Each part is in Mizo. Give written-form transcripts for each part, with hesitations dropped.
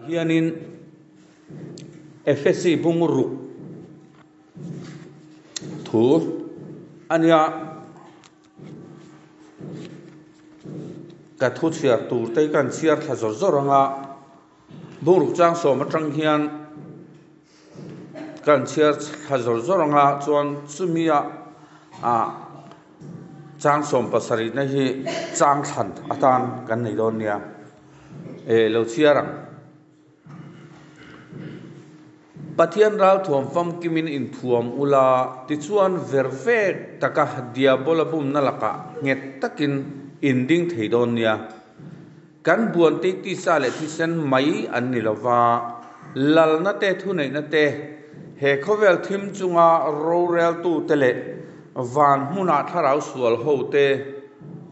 Hianin Efesi bung ruk thu a nia. Ka thu chhiar tur te hi ka han chhiar thla zawr zawr ang a, bung ruk chang sawm atang hian ka han chhiar thla zawr zawr ang a, chuan chumi ah ah chang sawm pasarih na hi chang thlan atan kan nei dawn nia, eh lo chhiar ang. Pathian ralthuam famkimin inthuam ula, tichuan ver vek taka Diabola bumna lakah nghet takin inding thei dawn nia. Kan buante tisa leh thisen mai an ni lova, lalna te thuneihna te, he khawvel thim chunga roreltute leh van hmuna thlarau sual hote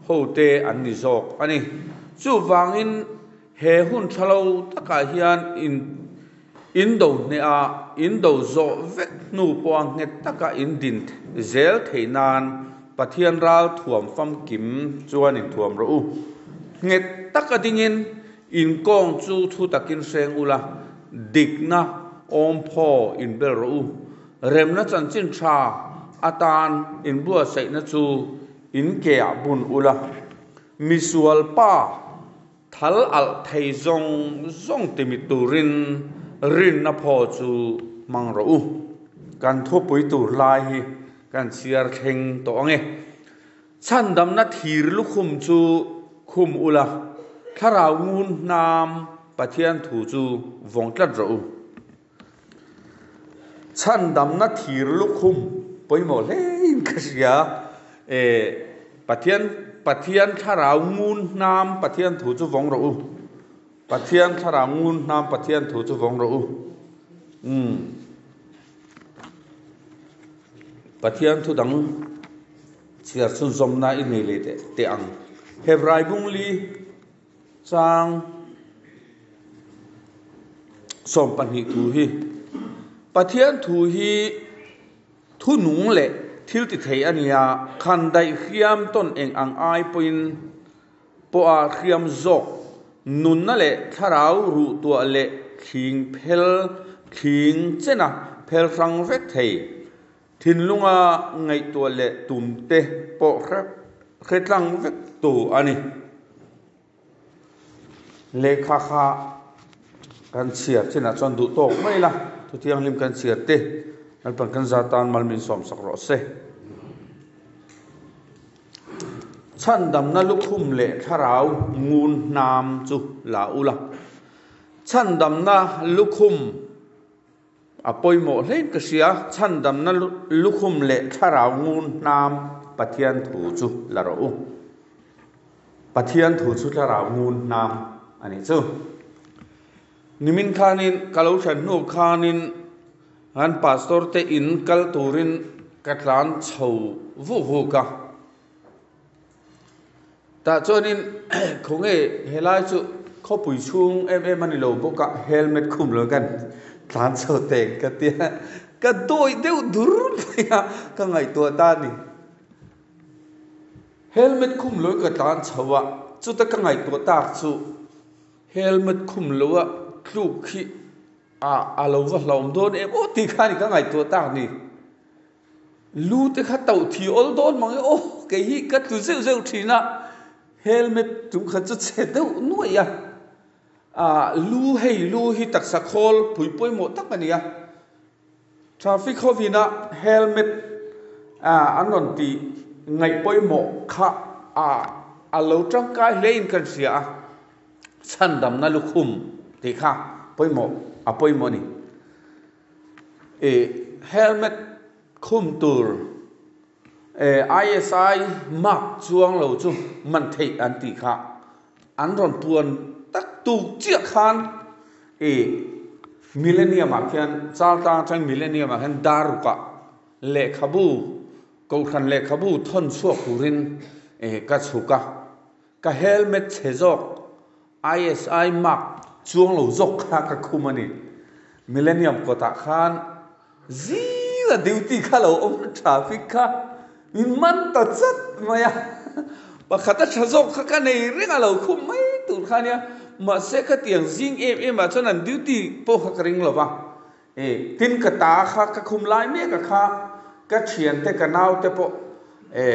hote an ni zawk a ni. Chuvangin He hun tha lo takah hian in in do hneha in do zawh vek hnu pawha nghet taka in din zel theih nan Pathian ral thuam famkim chuan in thuam rawh u. Nghet taka dingin in kawng chu thu takin hreng ula, dikna awmphaw in bel rawh u. Remna chanchin tha atan in buatsaihna chu in keah bun ula. Misual pa Thal alh thei zawng zawng timi turin rinna phaw chu hmang rawh u. Kan thupui tur lai hi kan chhiar thleng tawh ang e. Chhandamna thir lukhum chu khum ula, thlarau ngun hnam Pathian thu chu vawng tlat rawh u. Chhandamna thir lukhum pawimawh hlein ka hria e, Pathian Pathian thlarau ngun hnam Pathian thu chu vawng rawh u. Pathian thlarau ngun hnam Pathian thu chu vawng rawh u. Umm. Pathian thu dang chhiar chhunzawmna i nei leh teh ang. Hebrai bungli. Chang 12 thu hi Pathian thu hi thu nung leh thil ti thei a nia, khan daih hriam tawn eng ang ai pawhin pawha hriam zawk nunna leh thlarau ruh tuah leh thling phel thling chena phel hrang vek thei. Thinlunga ngaihtuah leh tum te pawh hre tlang vek tu a ni. Lehkha kha kan chhiar chinah chuan duh tawk mai la, thu thianghlim kan chhiar te Lalpan kan za tan mal min sawmsak rawh se. Chhandamna lukhum leh thlarau ngun hnam chu la ula. Chhandamna lukhum. A pawimawh hlein ka hria, chhandamna lukhum leh thlarau ngun hnam Pathian thu chu la rawh u. Pathian thu chu thlarau ngun hnam a nih chu. Nimin khanin ka lo hran hnu khanin kan pastor te in kal turin ka tlan chho vuk vuk a. Tah chuanin khawnge helai chu khawpui chhung em em a ni lo bawk a, helmet khum lo hian tlan chho teng ka ti a, ka dawih deuh dur mai a, ka ngaihtuah ta a ni. Helmet khum lo ka tlan chho a, chuta ka ngaihtuah tak chu helmet khum lo a tluk hi a a lo va hlauhawm dawn em aw tih kha a ni ka ngaihtuah tak ni. Lu te kha tauh thi awl dawn mang e aw, kei hi ka tlu zeuh zeuh thin a, helmet tum kha chu chhe deuh nuaih a, ah lu hei lu hi taksa khawl pui pawimawh tak a ni a, traffic hovin a helmet ah an rawn tih ngaih pawimawh kha ah a lo tangkai hle in kan hria a, chhandamna lukhum tih kha pawimawh a pawimawh a ni. I helmet khum tur ISI mark chuang lo chu man theih an tih kha an rawn puan tak tuk chiah khan i Millennium ah khian Chaltlang atang Millennium ah khian Darukah lehkhabu Kohhran lehkhabu thawn chhuak turin ka chhuk a. Ka helmet chhe zawk, ISI mark chuang lo zawk kha ka khum a ni. Millennium kawtah khan zinga duty kha lo awm traffic kha min man ta chat mai a. Pakhat a tha zawk kha ka nei reng a lo khum mai tur kha nia. Mahse khatiang zing em em ah chuan an duty pawh kha ka ring lo va. E, tin ka ta kha ka khum lai mek a kha ka thiante ka naute pawh e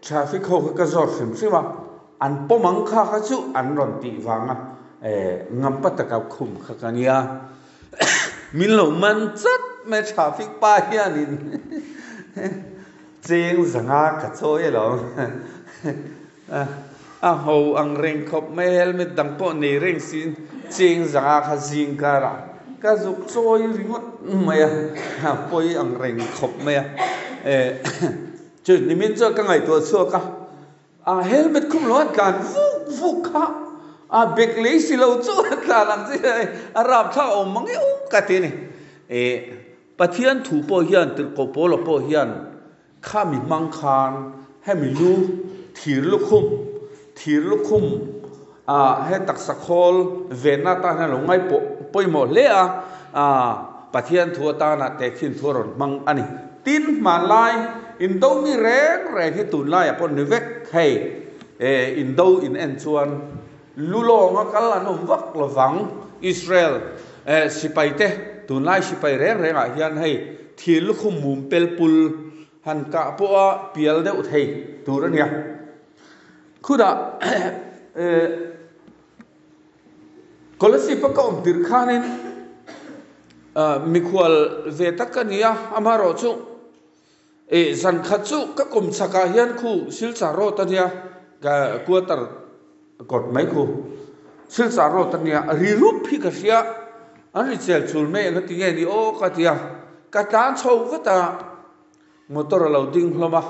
traffic ho kha ka zawt hrim hrim a, an pawm ang kha kha chu an rawn tih vanga e ngampa taka khum kha ka nia. Min lo man chat mai traffic pa hianin cheng zanga ka chawi alawm. A ho ang reng khawp mai helmet dang pawh nei reng siin cheng zanga kha zing karah ka zuk chawi ringawt mai a, pawi ang reng khawp mai a. Chu nimin chuan ka ngaihtuah chhuak a, a helmet khum lo a tlan vuk vuk kha a bag lei si lo chu a tlan ang chi a rapthlak awm mang euh ka ti a ni. Pathian thu pawh hian Tirhkoh Paula pawh hian Kha mi hmang khan hemi lu thir lukhum, thir lukhum ah he taksa khawl venna atan hian a lo ngai pawimawh hle a, Pathian thu atana tehkhin thu a rawn hmang a ni. Tin, hmanlai indo mi reng reng hi tunlaiah pawh ni vek hei indo in en chuan lu lawnga kal an awm vak lovang. Israel sipaite tunlai sipai reng rengah hian hei Thil lukhum mum pel pul han kah pawha pial deuh thei tur a nia. Khutah Kolasib a ka awm tirh khanin mikhual ve tak ka ni a, amaherawh chu zan khat chu ka kawm chhakah hian khu Silchar Road a nia, quarter Kawt mai khu. Silchar road a nia, ri rup hi ka hria, an ri chel chul mai eng a ti nge ni aw ka ti a, ka tlan chho vat a, motor a lo ding hlawm a,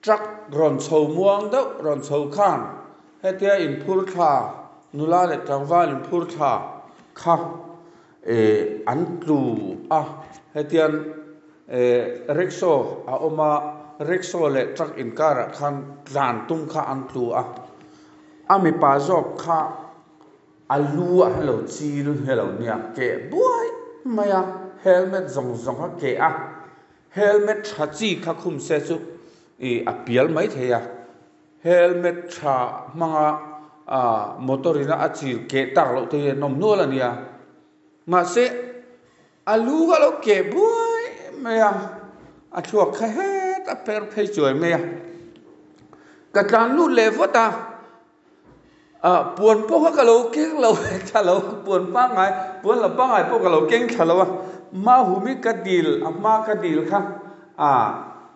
truck rawn chho muang deuh rawn chho khan hetia inphur thla nula leh tlangval inphur thla kha eh an tlu a, hetian eh rickshaw a awm a, rickshaw leh truck inkarah khan tlan tum kha an tlu a, a mipa zawk kha a lu ah hian lo chil nge lo nia keh buai mai a, helmet zawng zawng kha keh a, helmet tha chi kha khum se chu ih a pial mai thei a, helmet tha hmanga ah motor ina a chil keh tak loh te hi an awm nual a nia. Mahse, a lu a lo keh buai mai a, a thluak kha het a per phei chuai mai a. Ka tlan lut leh vawt a, ah puan pawh kha ka lo keng lo thla lo, puan pangngai, puan la pangngai pawh ka lo keng thla lo a. Mahumi ka dil, a hma ka dil kha ah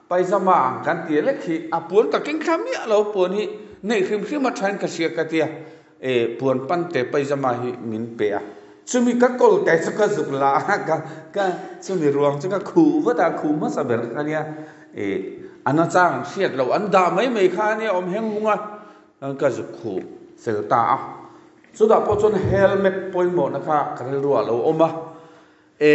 paizama ang kan ti lek hi, a puan ka keng thla miah lo, puan hi neih hrim hrim a thain ka hria ka ti a. E puan pan te paizama hi min pe a, chumi ka kawl te chu ka zuk la a, ka ka chumi ruang chu ka khuh vat a, khuh hmasa ber kha nia e a nachang hriat loh an dah mai mai kha ania awm heng hung a, ka zuk khuh fel ta a, chutah pawh chuan helmet pawimawhna kha ka rilru ah a lo awm a, e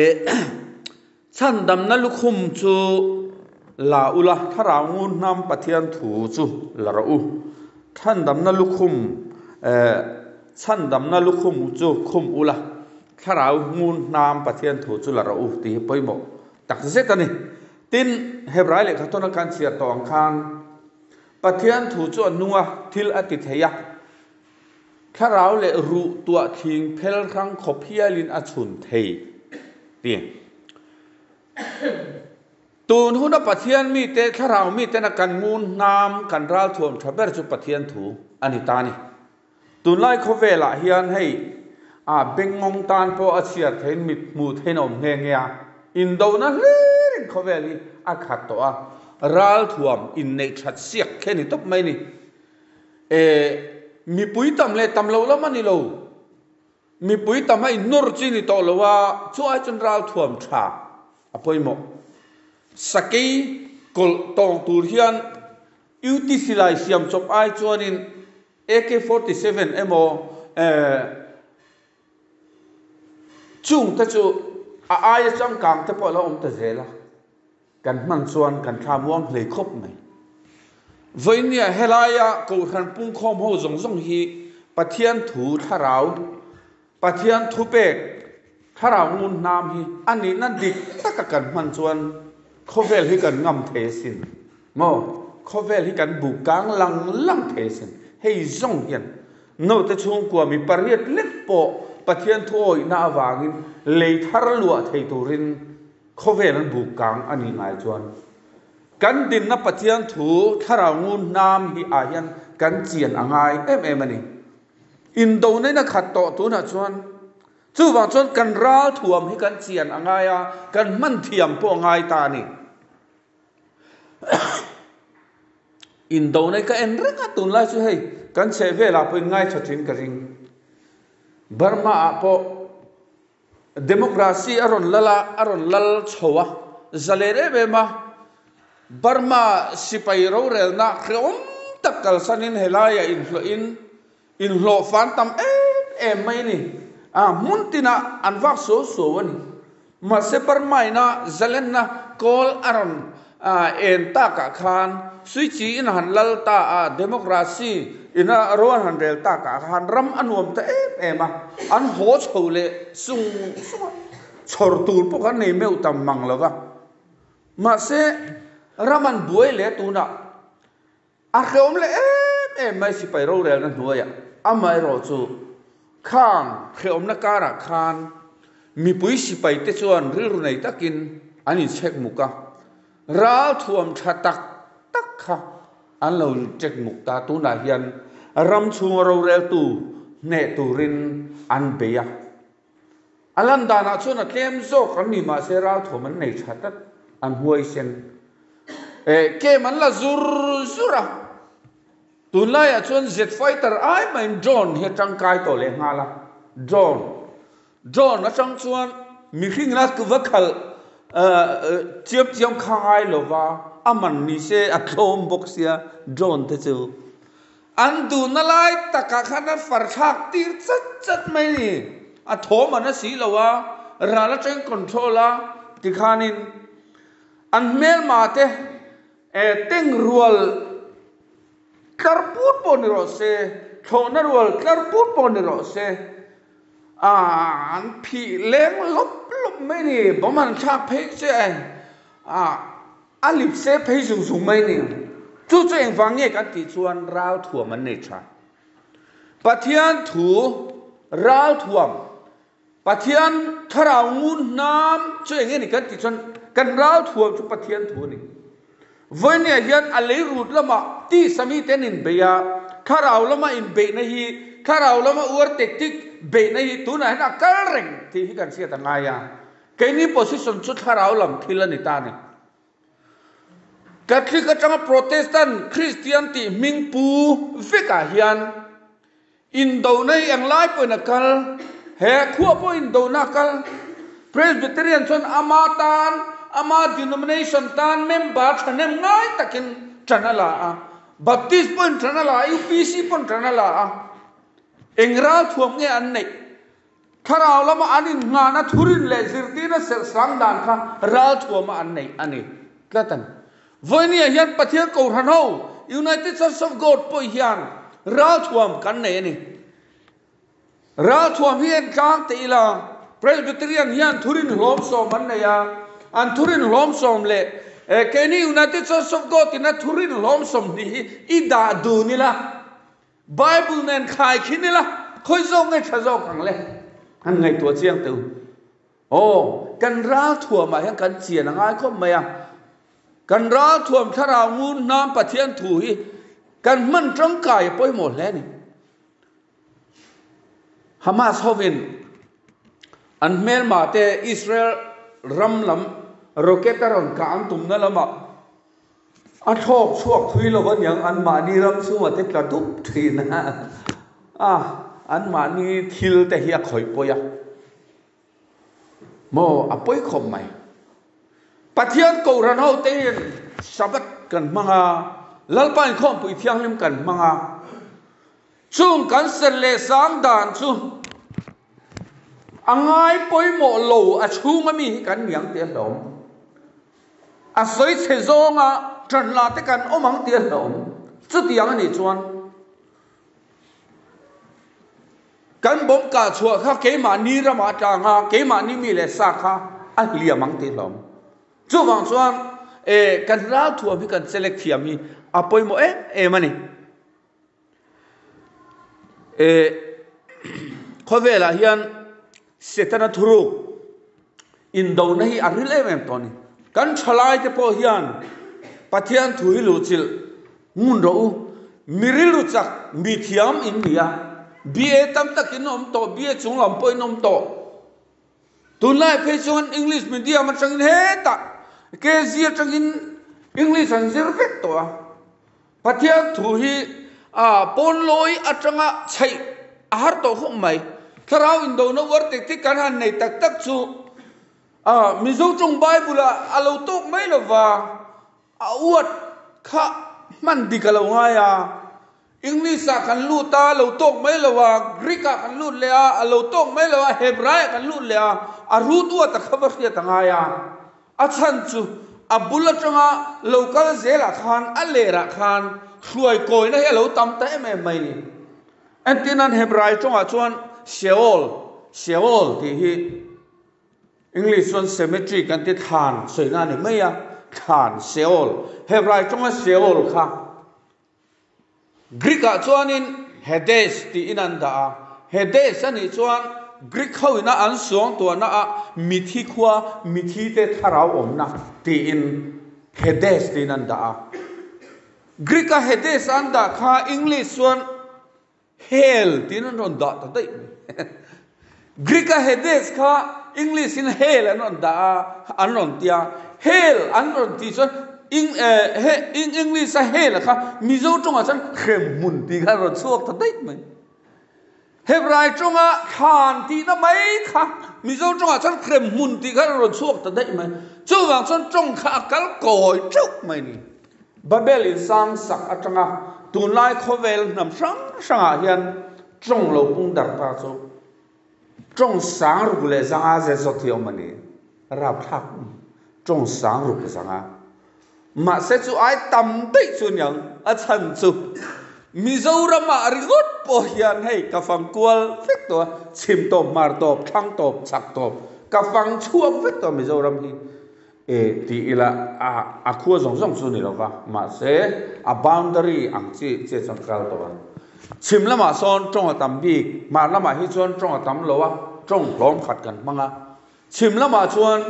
Chhandamna lukhum chu la ula, Thlarau ngun hnam Pathian thu chu la rawh u. Chhandamna lukhum, eh, chhandamna lukhum chu khum ula, Thlarau ngun hnam Pathian thu chu la rawh u tih hi pawimawh tak zet a ni. Tin, Hebrai lehkha tawna kan chhiar tawh ang khan, Pathian thu chu a nung a, thil a ti thei a, Thlarau leh ruh tuah thling phel hrang khawp hialin a chhun thei ti. Tun huna Pathian mite, thlarau mitena kan ngun hnam, kan ralthuam tha ber chu Pathian thu a ni ta a ni. Tunlai khawvelah hian hei a bengngawng tan pawh a chhiar theiin mit hmuh theiin a awm nghe nghe a, indona hlirin khawvel hi a khat tawh a, ralthuam inneih that siak khi a ni tawp mai a ni. E, mipui tam leh tam lo lam a ni lo. Mipui tam a innawr chi ni tawh lo a, chu ai chuan ralthuam tha a pawimawh. Sakei kawlh tawng tur hian UT silai siam chawp ai chuanin AK-47 emaw e, chungte chu a aia changkang te pawh a lo awm ta zel a. Kan hman chuan kan thla muang hlei khawp mai. Vawinia helaia Kohhran pungkhawm ho zawng zawng hi Pathian thu thlarau, Pathian thupek thlarau ngun hnam hi a nihna dik taka kan hman chuan khawvel hi kan ngam thei asin maw? Khawvel hi kan buk kang lang lang thei asin. Hei zawng hian. Note chhungkua mi pariat lek pawh Pathian thu awihna avangin lei thar luah thei turin khawvel an buk kang a nih ngai chuan kan dinna Pathian thu thlarau ngun hnam hi ah hian kan chian a ngai em em a ni. Indonain a khat tawh tunah chuan chuvang chuan kan ral thuam hi kan chian a ngai a, kan hman thiam pawh a ngai ta a ni. Indona hi ka en reng a, tunlai chu hei kan chheh velah pawhin ngaithla thin ka ring. Burma ah pawh democracy a rawn lal a, a rawn lal chho a, zalen em em a, Burma sipai rorelna hrehawm tak kalsanin helaiah inhlawhin inhlawh fan tam em em mai a ni. A hmun tinah an vak suau suau a ni. Mahse Burma-ina zalenna kawl a rawn en takah khan Sui Kyi-in a han lal ta a, democracy ina ro an han rel takah khan ram a nuam ta em em a, an haw chho leh sung sung a, chhawr tur pawh khan nei meuh tam mang lo va. Mahse ram an buai leh tunah A hrehawm leh em em mai sipai rorelna hnuaiah amaherawh chu khang hrehawmna karah khan mipui sipai te chuan rilru nei takin an inchhek muk a, ralthuam tha tak tak kha an lo inchek muk ta. Tunah hian ram chhunga roreltu hneh turin an bei a. A lan danah chuan a tlem zawk an ni mahse ralthuam an nei tha tlat, an huaisen. Eh, kem an la zur zur a, tunlaiah chuan jet fighter ai mahin drone hi a tangkai tawh leh nghal a, drone, drone atang chuan mihring la va khalh chiam chiam kha ngai lova, a man ni se a tlawm bawk sia drone te chu. An duhna lai takah khan a far thlak tir chat chat mai ni. A thawm an a si lo a, ral atangin control a tikhanin an hmelma te tank rual tlar put pawh ni rawh se, thlawhna rual tlar put pawh ni rawh se, an phih leng lawp lawp mai ni. Bomb an thlak phei che a. A lip se phei zung zung mai ni. Chu chu engvang nge kan tih chuan ralthuam an nei tha. Pathian thu ralthuam, Pathian thlarau ngun hnam chu eng nge ni kan tih chuan kan ralthuam chu Pathian thu a ni. Vawinia hian a lei rut lamah tisa mite an inbei a, thlarau lama inbeihna hi, thlarau lama uar tactic beihna hi tunah hian a kal reng tih hi kan hriat a ngai a. Keini position chu thlarau lam thil a ni ta a ni. Catholic atanga Protestant Christian tih hming pu vekah hian indona hi englai pawhin a kal, he khua pawh indona a kal. Presbyterian chuan ama tan, ama denomination tan member thahnem ngai takin tan a la a, Baptist pawhin tan a la a, UPC pawhin tan a la a. Eng ralthuam nge an neih? Thlarau lama an innghahna thurin leh zirtirna serh sang dan kha ralthuama an neih a ni tlat a ni. Vawinia hian Pathian Kohhran ho, United Church of God, pawh hian ralthuam kan nei a ni. Ralthuam hi en tlang teh ila, Presbyterian hian thurin hlawmsawm an nei a, an thurin hlawmsawm leh keini United Church of God ina thurin hlawmsawm hnih hi i dah dun ila, Bible nen khai khin ila, khawi zawk nge tha zawk ang le? Han ngaihtuah chiang teh u. Aw, kan ralthuamah hian kan chian a ngai khawp mai a. Kan ralthuam thlarau ngun hnam Pathian thu hi kan hman tangkai a pawimawh hle a ni. Hamas hovin an hmelma te Israel ram lam rocket a rawn kah an tumna lamah A thlawk chhuak thui lo aniang anmahni ram chhungah te tla dup thin a, anmahni thil te hi a khawih pawi a, maw a pawi khawp mai. Pathian Kohhran ho te hian Sabbath kan hmang a, Lalpa inkhawmpui thianghlim kan hmang a, chung kan serh leh sang dan chu a ngai pawimawh lo a chhunga mi hi kan niang tih a hlawm. A sawi chhe zawnga ṭan la te kan awm ang tih a hlauhawm. Chutiang a nih chuan kan bawm kah chhuah kha keimahni ramah a tlang a, keimahni mi leh sa kha a hliam ang tih a hlauhawm. Chuvang chuan kan ralthuam hi kan select thiam hi a pawimawh em em a ni. E khawvelah hian Setana thuruk indona hi a ril em em tawh a ni. Kan thalaite pawh hian Pathian thu hi luhchilh ngun rawh u. Mi rilru chak, mi thiam in ni a. BA tam tak in awm tawh, BA chung lam pawh in awm tawh. Tunlai phei chuan English medium atangin hetah KG atangin English an zir vek tawh a. Pathian thu hi a pawnlawi atanga chheih a har tawh khawp mai. Thlarau indona uar tek tek kan han nei tak tak chu a Mizo tawng Bible ah a lo tawk mai lova, a uat kha hman dik a lo ngai a. English ah kan lut a, a lo tawk mai lo a, Greek ah kan lut leh a, a lo tawk mai lo a, Hebrai ah kan lut leh a, a rut uat a kha va hriat a ngai a. A chhan chu a bul atanga lo kal zelah khan a lerah khan hruai kawina hi a lo tam ta em em mai ni. Entirnan Hebrai tawngah chuan Sheol, Sheol tih hi English chuan cemetery kan ti thlan sawina a ni mai a, thlan, Sheol. Hebrai tawnga Sheol kha Greek ah chuanin Hades tiin an dah a, Hades a nih chuan Greek ho ina an suang tuahna ah mithi khua, mithi te thlarau awmna tiin Hades tiin an dah a. Greek a Hades an dah kha English chuan Hell tiin an rawn dah ta daih mai. Greek a Hades kha English in Hell an rawn dah a, an rawn ti a. Hell an rawn tih chuan Eng eh he English a Hell a kha Mizo tawngah chuan hremhmun tih kha an rawn chhuak ta daih mai. Hebrai tawnga thlan tihna mai kha Mizo tawngah chuan hremhmun tih kha an rawn chhuak ta daih mai. Chuvang chuan tawng kha a kal kawi teuh mai ni. Babel in sang sak atanga tunlai khawvel hnam hrang hrangah hian tawng lo pung darh ta chu tawng sang ruk leh zanga ze zawt hi a awm a ni. Rapthlak tawng sang ruk zanga. Mahse chu ai tam daih chu aniang a chhan chu Mizoramah ringawt pawh hian hei ka fang kual vek tawh a, chhim tawp, hmar tawp, thlang tawp, chhak tawp ka fang chhuak vek tawh a Mizoram hi. E ti ila a a khua zawng zawng chu ni lo va, mahse a boundary ang chi che chuan kal tawh a. Chhim lamah sawn tawng a tam bik, hmar lamah hi chuan tawng a tam lo a, tawng hlawm khat kan hmang a. Chhim lamah chuan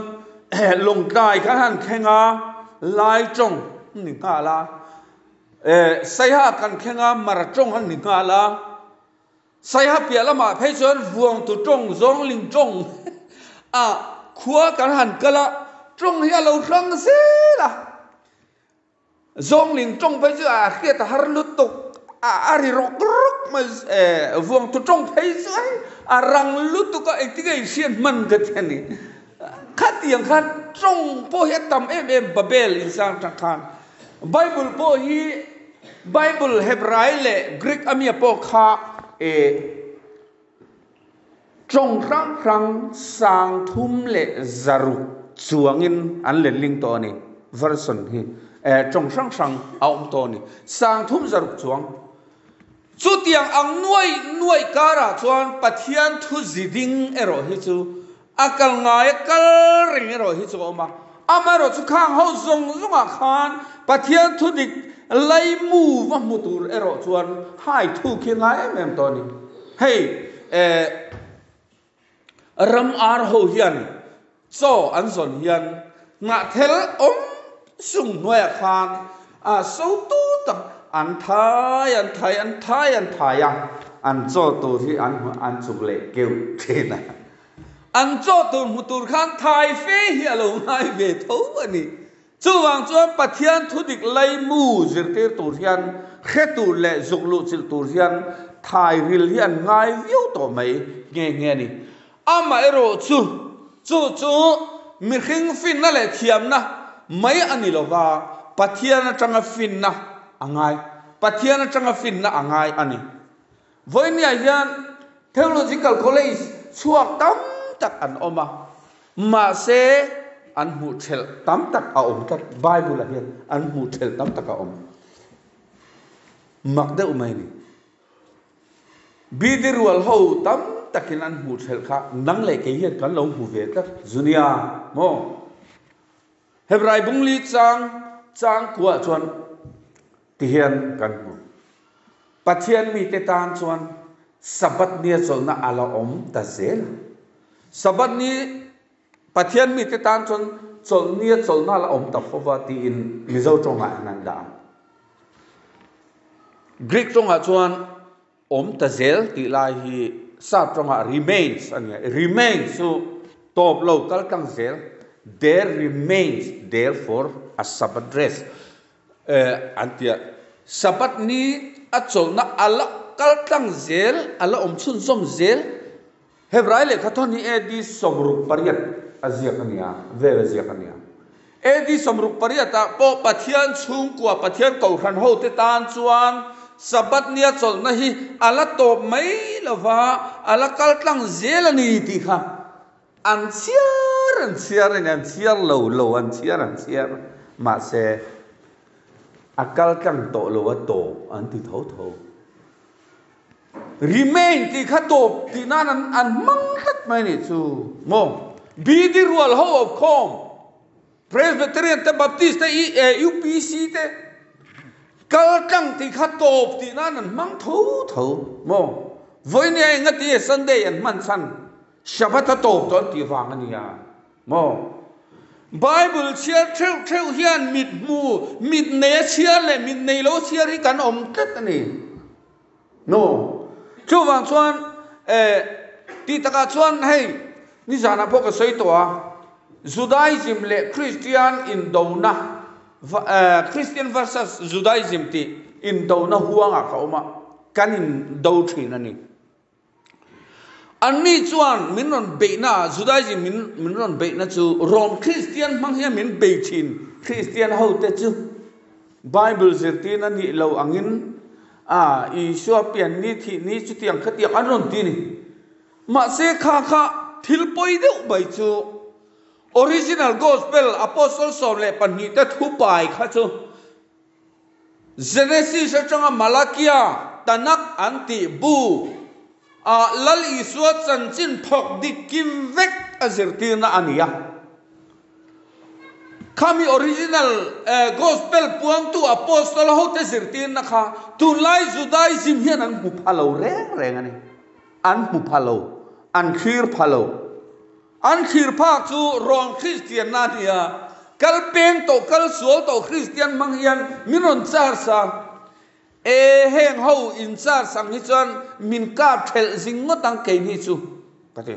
Lawngtlai kan han thleng a, Lai tawng an ni nghal a, e Saiha kan thleng a, Mara tawng an ni nghal a. Saiha piah lamah phei chuan Vuangtu tawng, Zawngling tawng a khua kan han kal a, tawng hi a lo hrang zel a. Zawngling tawng phei chu a hriat a har lutuk, a ri rawk rawk mai, Vuangtu tawng phei chu hei a rang lutuk a, engtin nge inhriat hman ka ti a ni. Khatiang khan tawng pawh hi a tam em em Babel insang atang khan. Bible pawh hi Bible Hebrai leh Greek a mia pawh kha e tawng hrang hrang 3000 chuangin an letling tawh a ni. Version hi e tawng hrang hrang a awm tawh a ni. 3600 chuang. Chutiang ang nuai nuai karah chuan Pathian thu zi ding erawh hi chu a kal ngai a kal reng erawh hi chu a awm a. Amaherawh chu khang ho zawng zawngah khan Pathian thu dik laimu va hmu tur erawh chuan hai thu khi ngai em em tawh a ni. Hei eh Ram ar ho hian chaw an zawn hian hnahthel awm sung hnuaiah khan a so tu tak an thai an thai an thai an thai a, an chaw tur hi an hmu an chuk leh keuh thin a. An chaw tur hmu tur khan thai fe hi a lo ngai ve tho a ni. Chuvang chuan Pathian thudik laimu zirtir tur hian hre tur leh zuk luhchilh tur hian thai ril hi an ngai viau tawh mai nghe nghe a ni. Amaherawh chu, chu chu mihring finna leh thiamna mai a ni lova, Pathian atanga finna a ngai, Pathian atanga finna a ngai a ni. Vawinia hian Theological College chhuak tam tak an awm a, mahse an hmuh thelh tam tak a awm tlat. Bible-ah hian an hmuh thelh tam tak a awm. Mak deuh mai a ni. Bidi rual ho tam takin an hmuh thelh kha nang leh kei hian kan lo hmu ve tlat. Zunia maw? Hebrai bungli chang chang kuah chuan Tihian kan hmu. Pathian mite tan chuan Sabbath nia chawlhna a la awm ta zel a. Sabbath ni Pathian mite tan chuan chawlh nia chawlhna a la awm ta fo va tiin Mizo tawngah hian an dah a. Greek tawngah chuan awm ta zel tih lai hi sap tawngah remains a ni a. Remains chu tawp lo kal tlang zel, there remains therefore a Sabbath rest an ti a. Sabbath ni a chawlhna a la kal tlang zel, a la awm chhunzawm zel. Hebrai lehkha thawn hi AD 68 a ziak a nia, vel a ziak a nia. AD 68 ah pawh Pathian chhungkua, Pathian kohhran hote tan chuan Sabbath nia chawlhna hi a la tawp mai lo va, a la kal tlang zel a ni tih kha an chhiar an chhiar a ni, an chhiar lo lo, an chhiar an chhiar. Mahse, a kal tlang tawh lo a tawp an ti tho tho. Remain tih kha tawp tih nan an an hmang tlat mai nih chu maw? BD rual ho of khawm Presbyterian te Baptist te UPC te kal tlang tih kha tawp tih nan an hmang tho tho maw? Vawinia enga ti Sunday an hman chhan Shabbat a tawp tawh an tih vang a nia maw? Bible chhiar theuh theuh hian mit hmu mit nei a chhiar leh mit nei lo chhiar hi kan awm tlat a ni. No. Chuvang chuan eh tih takah chuan hei nizanah pawh ka sawi tawh a, Judaism leh Christian indona eh Christian versus Judaism tih indona huangah ka awm a, kan indo thin a ni. Anni chuan min rawn beihna, Judaism min min rawn beihna chu Rom Kristian hmang hian min bei thin. Kristian hote chu Bible zirtirna nih lo angin a Isua pian ni thih ni chutiang khatiang an rawn ti a ni. Mahse kha kha thil pawi deuh mai chu Original Gospel Apostle 12 te thupai kha chu Genesis atanga Malakia, Tanakh an tih bu, ah Lal Isua chanchin thawk dik kim vek a zirtirna a ni a. Khami original Gospel puangtu Apostle hote zirtirna kha tunlai Judaism hian an hmu pha lo reng reng a ni. An hmu pha lo, an thlir pha lo. An thlir phak chu rawn Kristianna a ni a, kal peng tawh kal sual tawh Kristian hmang hian min rawn charge a, e heng ho in charge ang hi chuan min kap thelh zing ngawt ang keini chu ka ti.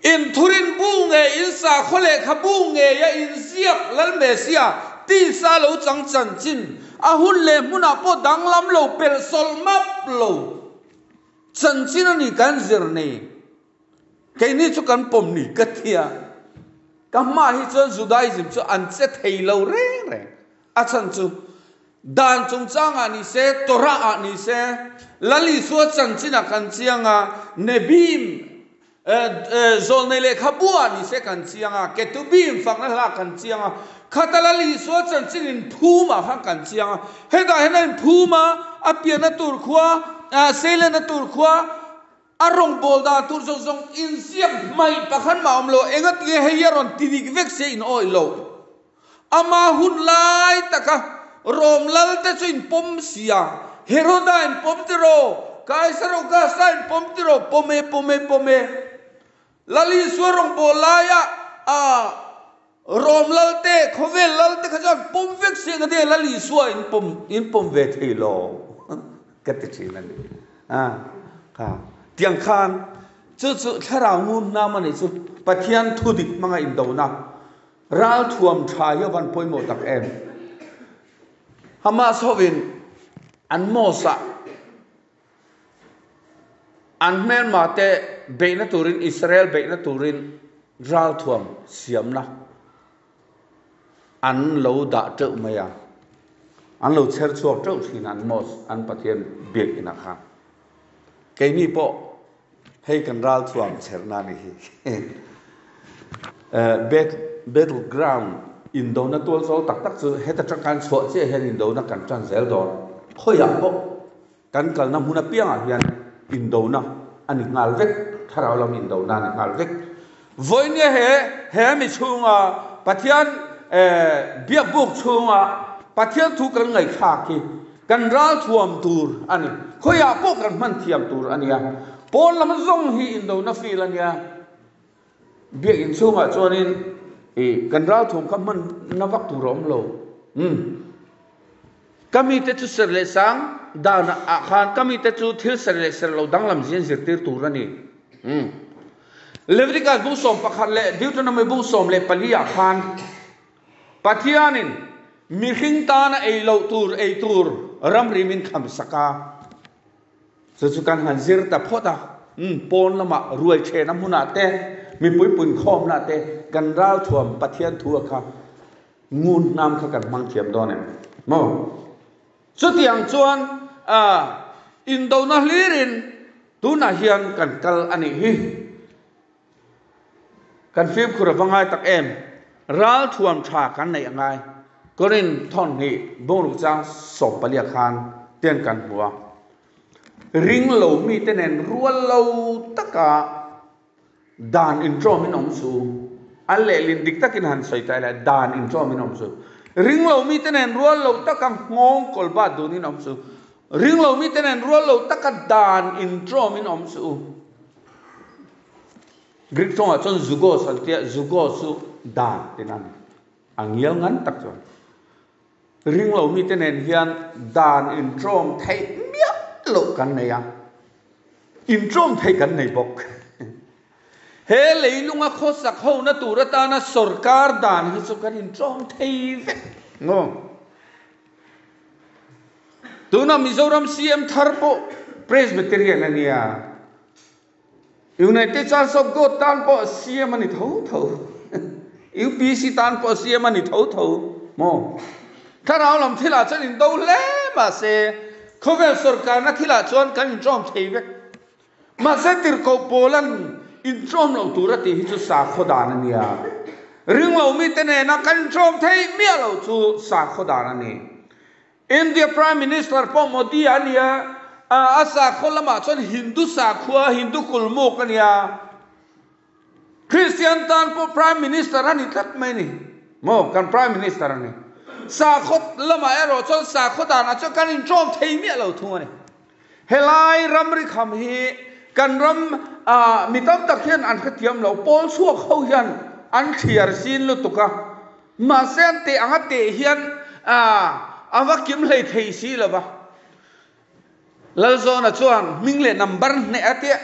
In thurin bu nge in sakhaw lehkha bu ngei a in ziak Lal Mesia tisa lo chang chanchin a hun leh hmunah pawh danglam lo pelh sawlh map lo chanchin a ni kan zir nei. Keini chu kan pawm ni ka ti a, ka hmaah hi chuan Judaism chu an che thei lo reng reng. A chhan chu dan chungchangah ni se, Torah-ah ni se, Lal Isua chanchinah kan chiang a, Nebim zawlnei lehkhabuah ni se kan chiang a, Ketubim fakna hlak kan chiang a, khata Lal Isua chanchin inphumah khan kan chiang a, hetah hian a inphum a, a pianna tur khua, seilenna tur khua, A rawngbâwl dan tur zawng zawng inziak hmaih pakhat mah awm lo, engatinge hei hi a rawn ti dik vek se in awih loh? Ama hun lai taka Rom lalte chu in pawm si a, Heroda in pawm tiraw? Kaisar Augusta in pawm tiraw? Pawm e, pawm e, pawm e. Lal Isua rawngbâwl laia a Rom lalte, khawvel lalte kha chuan pawm vek si engatinge Lal Isua in pawm, in pawm ve thei lo ka ti thin a ni. A kha tiang khan chu chu thlarau ngun hnam a nih chu Pathian thu dik hmanga indona ralthuam tha hi a van pawimawh tak em. Hamas hovin an mosque ah An hmelma te beihna turin Israel beihna turin ralthuam siamna an lo dah teuh mai a, an lo chher chhuak teuh thin an mosque an Pathian biakinah khan. Keini pawh hei kan ralthuam chherna a ni hi. Battle ground indona tual chawl tak tak chu heta tangkan chhuah chiah hian indona kan tan zel dawn. Khawiah pawh Kan kalna hmun apiangah hian indona a ni nghal vek, thlarau lam indona a ni nghal vek. Vawinia he he mi chhunga Pathian biakbuk chhunga Pathian thu kan ngaihthlak hi. Kan ralthuam tur a ni. Khawiah pawh kan hman thiam tur a nia. Pawn lam zawng hi indona feel a nia. Biakinn chhungah chuanin ih kan ralthuam kha hman na vak tur a awm lo. Umm. Ka mite chu ser leh sang dan ah khan ka mite chu thil ser leh ser lo danglam zia zirtir tur a ni. Umm. Leviticus bung 11 leh Deuteronomy bung 14 ah khan Pathianin mihring tana ei loh tur ei tur ramri min kham sak a, chu chu kan han zir ta phawt a, umm pawn lamah ruai thehna hmunah te, mipui punkhawmna te kan ralthuam Pathian thu a kha ngun hnam kha kan hmang thiam dawn em maw? Chutiang chuan indona hlirin tunah hian kan kal a nih hi. Kan fimkhur a va ngai tak em? Ralthuam tha kan neih a ngai. Korin thawnhnih bungruk chang 14 khan ten kan hmu a. Ring lo mite nen rual lo taka dan inṭawmin awm su. An lehlin dik takin han sawi ta ila, dan inṭawmin awm su. Ring lo mite nen rual lo taka nghawng kawlbat dunin awm su. Ring lo mite nen rual lo taka dan inṭawmin awm su. Greek tawngah chuan zugos an tia, zugos chu dan tihna a ni. A ngial ngan tak chuan ring lo mite nen hian dan inṭawm theih miah loh kan nei a, inṭawm theih kan nei bawk. He leilunga khawsak hona tur atana sorkar dan hi chu kan inṭawm thei vek maw? Tuna Mizoram CM thar pawh Presbyterian a nia. United Church of God tan pawh CM a ni tho tho. UPC tan pawh CM a ni tho tho maw? Thlarau lam thilah chuan in do hle mahse khawvel sorkarna thilah chuan kan inṭawm thei vek. Mahse tirhkoh pawlan inṭawm loh tur a tih hi chu sakhaw dan a nia. Ringlo mite nena kan inṭawm theih miah loh chu sakhaw dan a ni. India Prime Minister pawh Modi a nia, a sakhaw lamah chuan Hindu sakhua, Hindu kulmuk a nia. Christian tan pawh Prime Minister a ni tlat mai a ni. Maw, kan Prime Minister a ni. Sakhaw lamah erawh chuan sakhaw danah chuan kan inṭawm thei miah lo thung a ni. Helai ramri kham hi kan ram mi tam tak hian an hrethiam lo, pawl chhuak ho hian an thliar zin lutuk a, mahse an teh anga teh hian a va kim hlei thei si lo va. Lalzawna chuan hming leh number hneh a tia,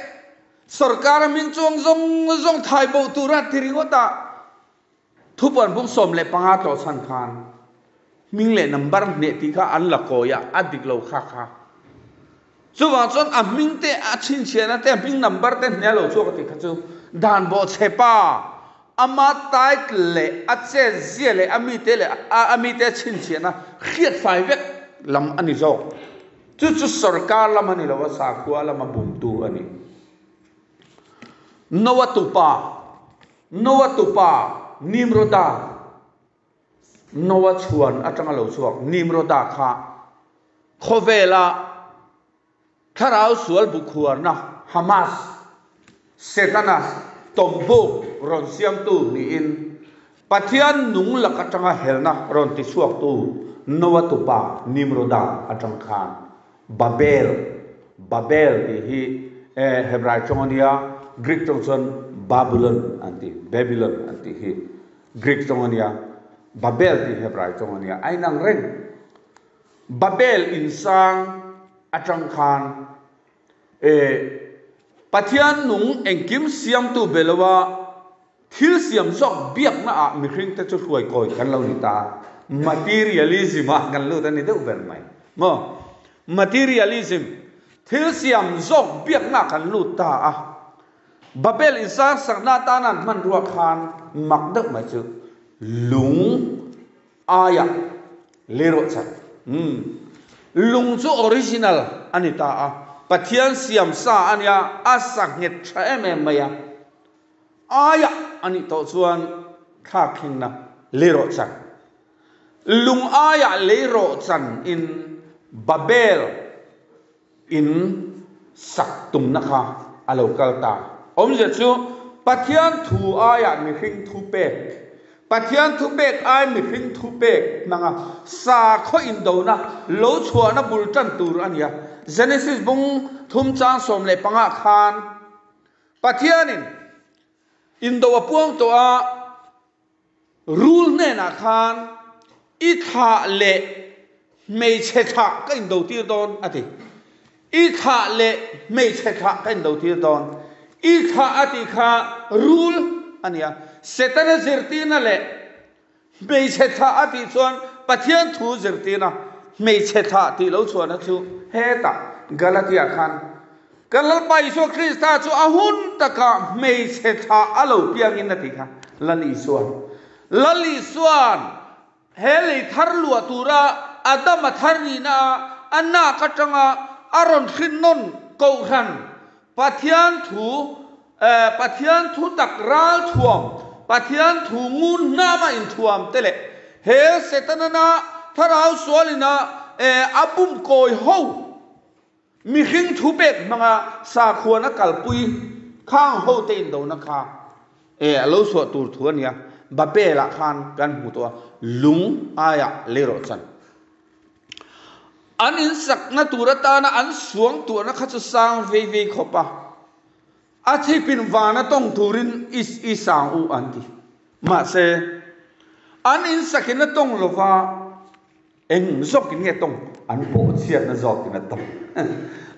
sorkar a hming chuang zawng zawng thai bo tura ti ringawt a, Thupuan bung 15 tlawh chhan khan hming leh number hneh tih kha an la kawi a, a dik lo kha kha. Chuvang chuan a hming te, a chhinchhiahna te, a hming number te hneh a lo chhuak a tih kha chu dan bawh chhe pa, ama title leh a chet zia leh a mite leh a mite a chhinchhiahna hriat fai vek lam a ni zawk. Chu chu sorkar lam a ni lo a, sakhua lama bumtu a ni. Noa tupa. Noa tupa Nimroda, Noa chhuan atanga lo chhuak Nimroda kha khawvela thlarau sual bukhuarna Hamas, Setana tawmbuk rawn siamtu niin Pathian nung lak atanga helna rawn tichhuaktu Noa tupa Nimroda atang khan Babel, Babel tih hi Hebrai tawng a nia, Greek tawng chuan Babylon an ti, Babylon an tih hi Greek tawng a nia, Babel tih Hebrai tawng a nia, a inang reng. Babel insang atang khan Pathian nung engkim siamtu be loa Thil siam zawk biakna ah mihring te chu hruai kawi kan lo ni ta. Materialism ah kan lut a ni deuh ber mai. Maw? Materialism, thil siam zawk biakna ah kan lut ta a. Babel insang sakna atana an hmanrua khan mak deuh mai chu lung aia leirawh chan. Umm. Lung chu original a ni ta a. Pathian siam sa a nia, a sa nghet tha em em mai a. Aiah a nih tawh chuan thlak thlengna leirawh chan. Lung aiah leirawh chan in Babel in sak tumna kha a lo kal ta. Awmzia chu Pathian thu aiah mihring thu pek. Pathian thupek ai mihring thupek hmanga sakhaw indona lo chhuahna bul tan tur a ni a. Genesis bung thum chang 15 khan Pathianin indo a puang tawh a, rul hnenah khan i thlah leh hmeichhe thlah ka indo tir dawn a ti. I thlah leh hmeichhe thlah ka indo tir dawn. I thlah a tih kha rul a ni a. Setana zirtirna leh hmeichhe thlah a tih chuan Pathian thu zirtirna hmeichhe thlah tih lo chhuahna chu hetah Galatia khan Kan Lalpa Isua Krista chu a hun takah hmeichhe thlah a lo piangin a ti kha Lal Isuan. Lal Isuan he lei thar luah tura Adama thar nihna a a nak atanga a rawn hrin nawn Kohhran Pathian thu Pathian thu tak ral thuam Pathian thu ngun hnama inthuam te leh he Setana-na thlarau sualina a bum kawi ho Mihring thu pek hmanga sakhuan a kalpui khang hote indona kha e a lo chhuah tur thu a nia. Babel-ah khan kan hmu tawh a, lung aiah lei rawh chan. An insakna tur atana an suang tuahna kha chu sang vei vei khawp a, a chhipin vana tawng turin i i sang u an ti. Mahse, an insakin a tawng lova, Eng zawkin nge tawng? An bawhchhiatna zawkin a tawng.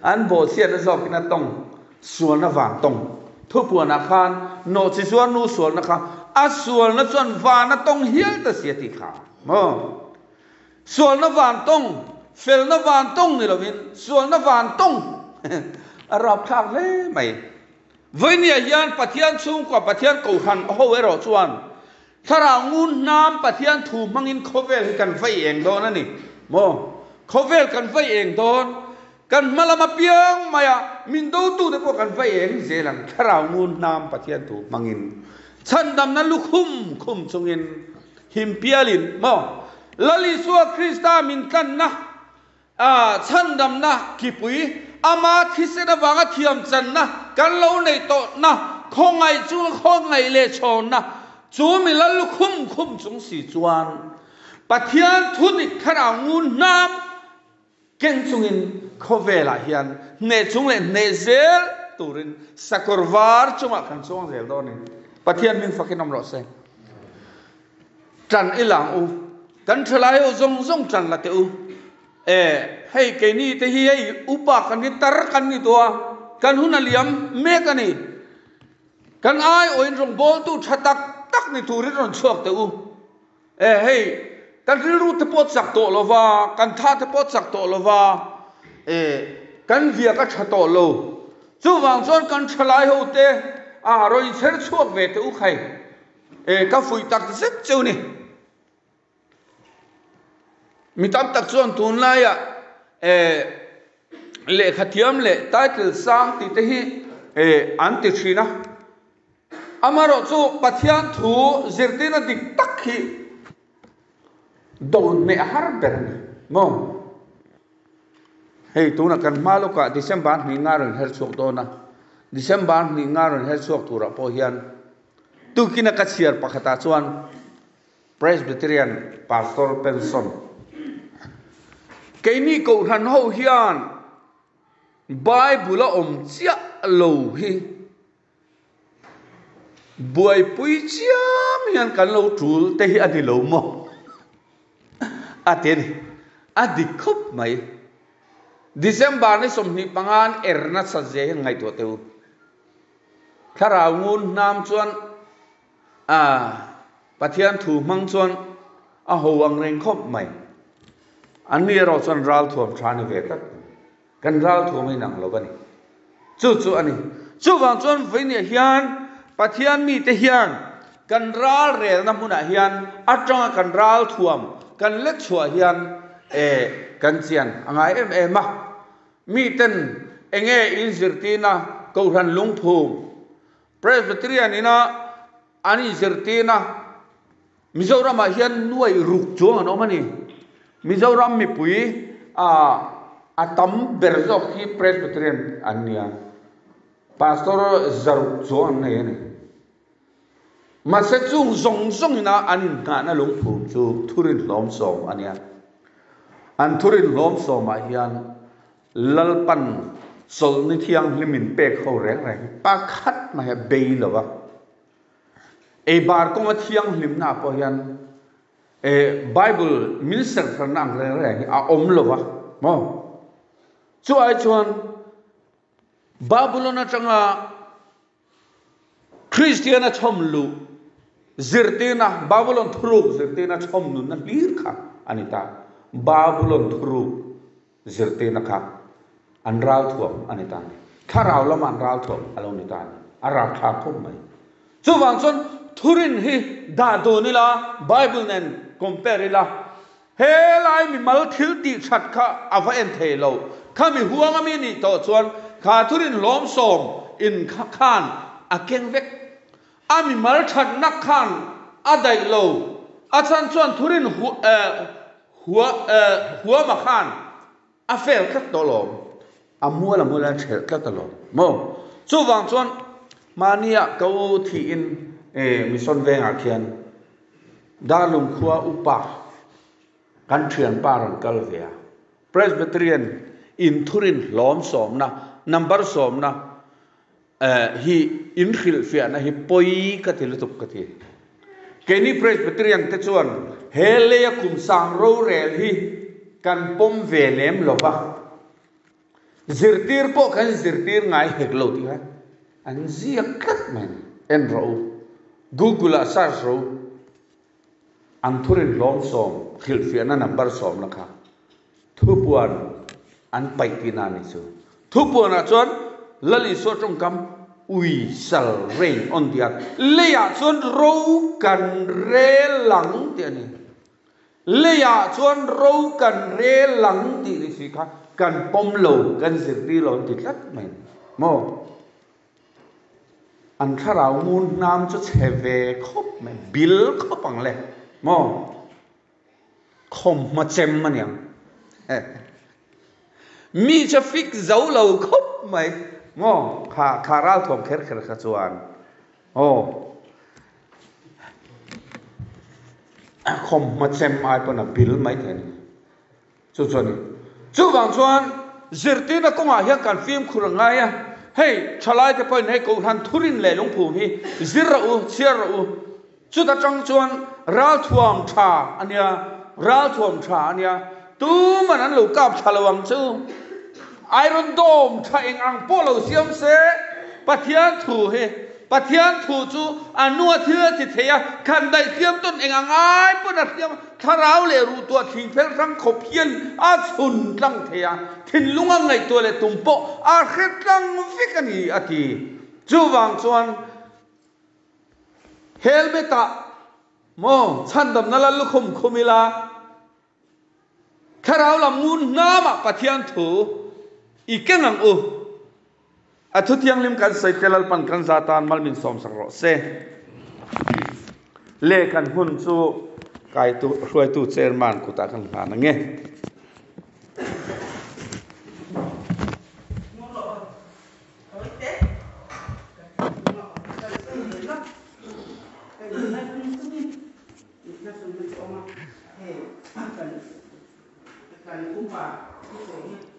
An bawhchhiatna zawkin a tawng. Sualna van tawng. Thupuanah khan nawhchi chuan nu sualna kha a sualna chuan van a tawng hial ta si a tih kha maw? Sualna van tawng, felna van tawng ni lovin sualna van tawng a rapthlak hle mai. Vawinia hian Pathian chhungkua, Pathian kohhran ho erawh chuan Thlarau ngun hnam Pathian thu hmangin khawvel hi kan vei eng dawn a ni maw? Khawvel kan vei eng dawn, kan hma lam apiang maia min dotute pawh kan vei eng zel ang Thlarau ngun hnam Pathian thu hmangin chhandamna lukhum khum chungin him pialin maw? Lal Isua Krista min tlanna A chhandamna kipui, ama thisen avanga thiam channa kan lo neih tawhna, khawngaih chunga khawngaih leh chhawnna chu mi lal lukhum khum chung si chuan Pathian thudik thlarau ngun hnam keng chungin khawvelah hian hneh chung leh hneh zel turin sakawr var chungah kan chuang zel dawn a ni. Pathian hming fakin awm rawh se. Ṭan i lang u. Kan ṭhalai ho zawng zawng ṭan la teh u. E, hei keini te hi hei upa kan ni tar kan ni tawh a, kan hun a liam mek a ni. Kan aiawhin rawngbawltu ṭha tak tak ni turin rawn chhuak teh u. E, hei kan rilru te pawh chak tawh lo va, kan tha te pawh chak tawh lo va, e, kan viak a ṭha tawh lo. Chuvang chuan kan ṭhalai ho te a rawn inchher chhuak ve teh u khai. E, ka fuih tak zet cheu ni. Mi tam tak chuan tunlaiah e, lehkha thiam leh title sang tih te hi e, an ti thin a. Amaherawh chu Pathian thu zirtirna dik tak hi do hneh har ber a ni maw? Hei tunah kan hma lawkah December hnih nga rawn her chhuak dawn a, December hnih nga rawn her chhuak turah pawh hian Tukina ka chhiar pakhatah chuan Presbyterian Pastor Penson, Keini Kohhran ho hian Bible a awm chiah lo hi buaipui chiam hian kan lo tul te hi a ni lo maw? A ti a ni. A dik khawp mai. December ni 25 an er nasat zia hian ngaihtuah teh u. Thlarau ngun hnam chuan a Pathian thu hmang chuan a ho ang reng khawp mai. An ni erawh chuan ralthuam tha ni ve tlat. Kan ralthuam a inang lo a ni. Chu chu a ni. Chuvang chuan vawinia hian Pathian mite hian kan ralrelna hmunah hian atanga kan ralthuam kan lek chhuah hian e kan chian a ngai em em a. Miten enge in zirtirna Kohhran lungphum Presbyterian ina an inzirtirna Mizoramah hian nuai ruk chuang an awm a ni. Mizoram mipui a tam ber zawk hi Presbyterian an ni a, Pastor zaruk chuang an nei a ni. Mahse chung zawng zawngina an innghahna lungphum chu thurin hlawm sawm a nia. An thurin hlawm sawmah hian Lalpan chawlhni thianghlim in pek ho reng reng hi pakhat mai a bei lo va. Eibar kawnga thianghlimna ah pawh hian Bible min serhranna ang reng reng hi a awm lo va maw? Chu ai chuan Babylon atanga Kristiana chhawm luh zirtirna, Babylon thuruk zirtirna chhawm nunna hlir kha a ni ta. Babylon thuruk zirtirna kha an ralthuam a ni ta a ni. Thlarau lama an ralthuam a lo ni ta a ni. A rapthlak khawp mai. Chuvang chuan thurin hi dah dun ila, Bible nen compare ila, Helai mimal thil tih that kha a va en thei lo. Khami huang ami nih tawh chuan kha thurin hlawm sawm in kha khan a keng vek. A mimal thatnak khan a daih lo. A chhan chuan thurin huama khan a fel tlat tawh alawm. A mual a mual a thelh tlat alawm maw? Chuvang chuan mahnia ka u thihin mission vengah khian Darlung khua upa kan thianpa rawn kal ve a, Presbyterian inthurin hlawm sawmna, number sawmna, hi inhrilhfiahna hi pawi ka ti lutuk ka ti. Keini Presbyterian te chuan he leia kum sang rorel hi kan pawm ve lem lo va, zirtir pawh kan zirtir ngai hek lo tih kha an ziak tlat mai a ni. En rawh u, Google ah search rawh u, an thurin hlawm sawm hrilhfiahna number sawmna kha Thupuan an paih tihna a nih chu. Thupuanah chuan Lal Isua tawngkam ui sal reign on the earth, leiah chuan ro kan rel ang tih a ni. Leiah chuan ro kan rel ang tih ni si kha kan pawm lo, kan zirtir lo an ti tlat mai a ni maw? An thlarau ngun hnam chu chhe ve khawp mai, bil khawp ang le maw? Khawmhma chem a niang. Mi chu fik zo lo khawp mai maw? Kha kha ralthuam kher kher kha chuan aw khawmhma chem ai pawn a bil mai thei a ni. Chu chu a ni. Chuvang chuan zirtirna kawngah hian kan fimkhur a ngai a, hei thalaite pawhin hei Kohhran thurin leh lungphum hi zir rawh u, chhiar rawh u. Chuta tang chuan ralthuam tha a nia, ralthuam tha a nia, tuman an lo kap thla lo ang chu. Iron Dome tha eng ang pawh lo siam se, Pathian thu hi, Pathian thu chu a nua thil a ti thei a, khan daih hliam tawn eng ang ai pawn a hliam a, thlarau leh ruh tuah thing fel hrang khawp hian a chhun tlang thei a, thinlung a ngaihtuah leh tum pawh a hre tlang vek a ni a ti. Chuvang chuan helmet ah maw chhandamna la lukhum khum ila, Thlarau lam ngun hnamah Pathian thu i keng ang u. A thu thianghlim kan sawi te Lalpan kan za tan mal min sawmsak rawh se. Le kan hun chu kaitu hruaitu chairman kutah kan hlan ang e. Nihna sawi na chu awm a, hei kan kan upa thusawi hi.